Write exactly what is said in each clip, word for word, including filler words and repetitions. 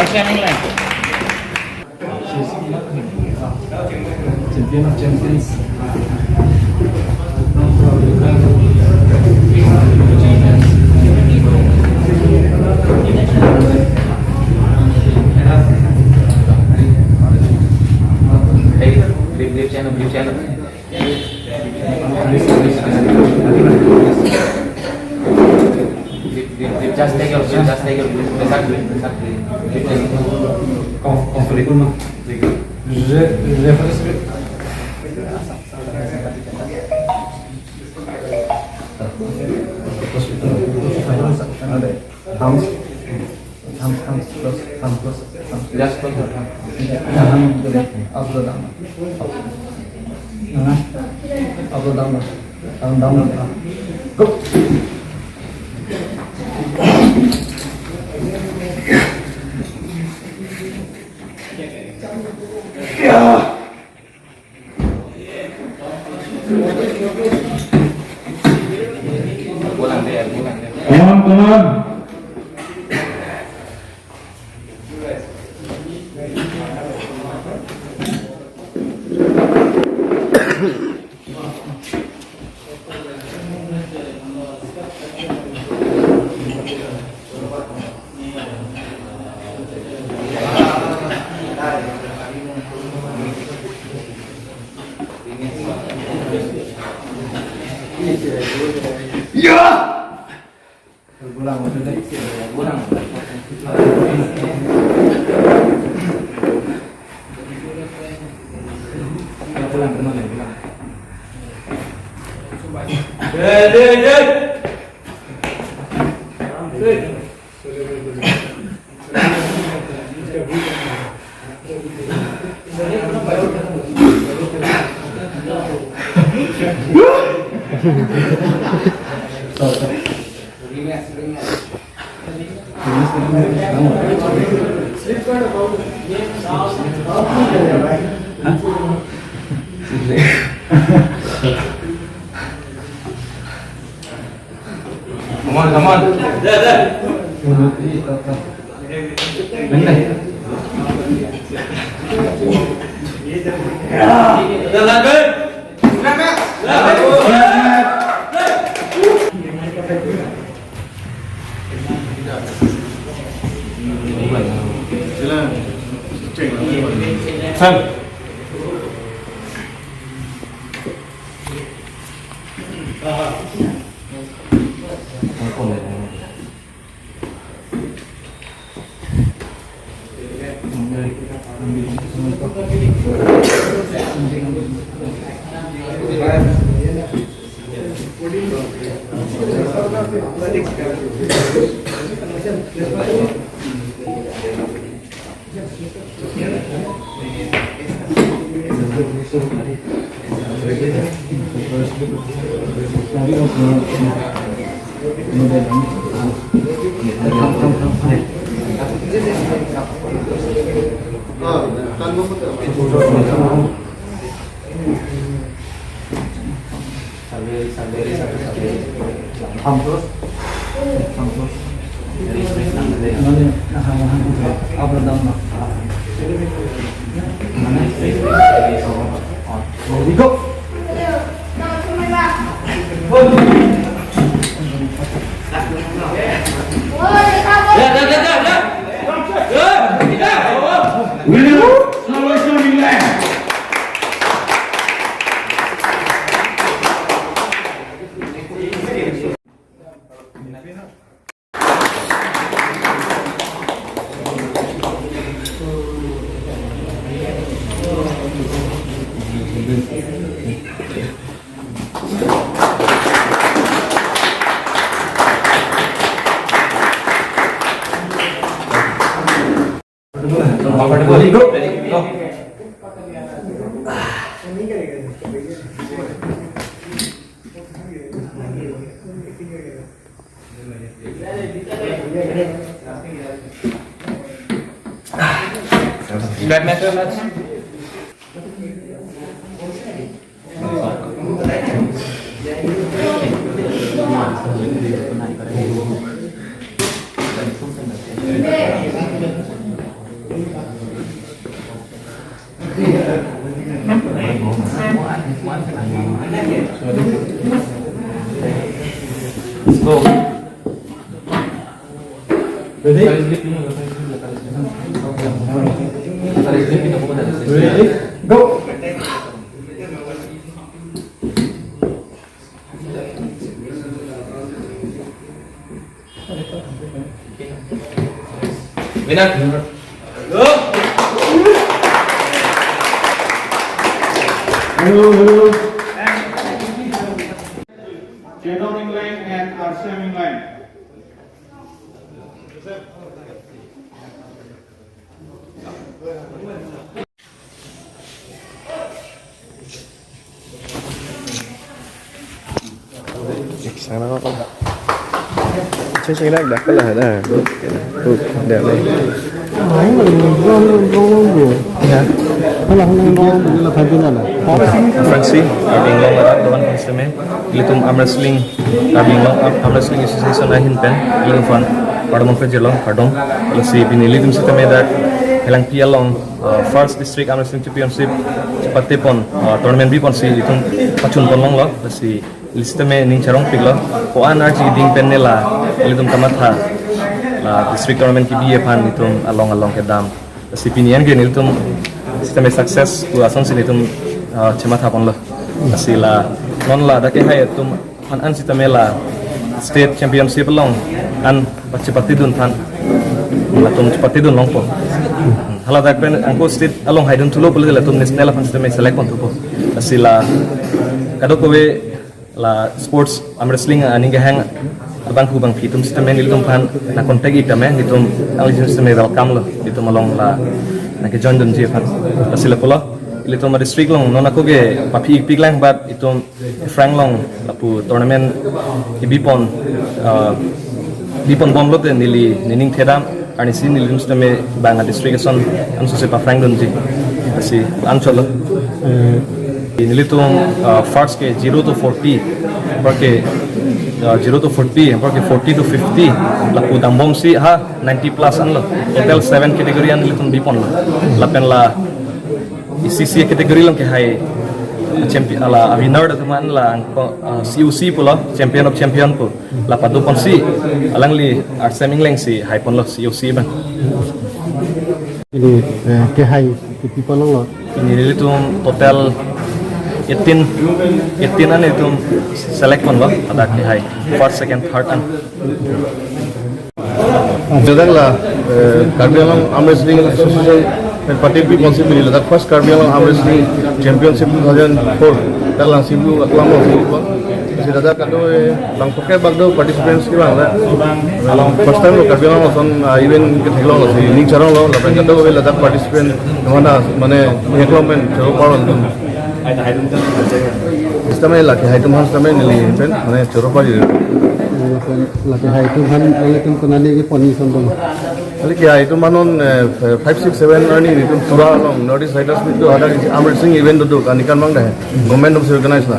Champion of champions. Hey, brief, brief channel, brief channel. Just take your, just take your, just take your, comfortable, no? Re-, reference. Thumb, thumb, thumb close, thumb close, thumb close. Just close your thumb. Thumb, up to down. Up to down. Down, down, down. Go. Yeah. Come on, come on. Ya! Pulang, maksudnya. Pulang. Pulang, pulang, pulang. Deh, deh, deh. Come on, come on. Deh, deh. Deh, deh. Sir. Comfortable. Ready? Go. Ready? Go. Clap, clap, clap. Ready? Ready? Go! Hello, hello. Chenong Engleng and Arsem Engleng. Sana ko. Cek cek dak dak lah dah. Tuh, dah nih. Ya. Aphrangsi, Karbi Anglong arat doan konseme, ilitum arm wrestling, Karbi Anglong Arm, Arm Wrestling Association ahin pen, ilitum aphan kardom pajirlo, kardom. Lasi pini ilitum sitame dak Helangpi along, uh, First District Arm Wrestling Championship chepatepon, uh, tournament biponsi ilitum pachunpon longlo, lasi ili sitame ning charongpiklo, ko-an arji ding pen ne la ilitum kamatha la district tournament kebi aphan ilitum along along kedam. Lasi pini an ke nelitum sitame success pu asonsi nelitum, ah, chemathaponlo. Lasi la non la dak kehai atum aphan an sitame la state championship along an pachepatedun aphan latum chepatedun longpo. Hala dak pen anke state along haidun thulo pule latum national aphan sitame select ponthupo. Lasi la kadokave la sports arm wrestling aning kehang abang hu bang phitum sitame nelitum aphan na contact ik tame nelitum ang sitame welcome lo, nelitum along la nangke join dunji aphan. Lasi lapulo, ilitum a district along non ako ke paphi ik piklang, but itum Frank along lapu tournament kebipon, uh, bipon bomlote neli nening thedam arnisi nelitum sitame bang a district ason anso si paphrang dunji. Lasi anchotlo. Eh, nelitum, uh, first ke zero to forty, anpar ke, uh, zero to forty, anpar ke forty to fifty, lapu dambomsi ha ninety plus anlo. Total seven category an nelitum biponlo. Lapen la isi isi category along kehai champion, ala winner atum an la angko, uh, C O C pulo, champion of champion pu. La padoponsi alangli Arsem Engleng si haiponlo C O C abang. Ili, eh, kehai kipi palonglo? Ili nelitum total eighteen, eighteen an nelitum select ponlo, ladak kehai first, second, third an. Ladak la, eh, Karbi Anglong Arm Wrestling Association pen party biponsi pini ladak first Karbi Anglong Arm Wrestling Championship two thousand four dak langsi bu aklam lo si bu. Si ladak kado, eh, langpok ke bak do participants kevang la. First time lo Karbi Anglong ason, ah, event ketheklong lo si ning charonglo lapen kado ladak participant mana mane ngeklong pen choro parlong. Sitame la kehai atum aphan sitame neli pen mane choro parji. La kehai atum aphan, nelitum konane kepon ason atum? Kali kehai atum aphan non, eh, five, six, seven arni nelitum Tura along North East Riders Meet do, hadak arm wrestling event do, do, kani kan bang dah. Government of organize la.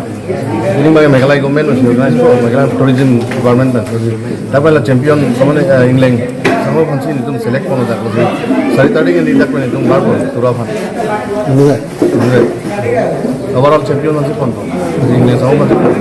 Ini bang Meghalaya government of organize ko, Meghalaya Tourism Department pen. Dak pen la champion, kamu, eh, Engleng. Sangho aphansi nelitum select pon dak. Sari tarik ini dak pen nelitum bar pon Tura aphan. Ini, ini. Overall champion aphansi pon. Engleng sangho aphansi pon.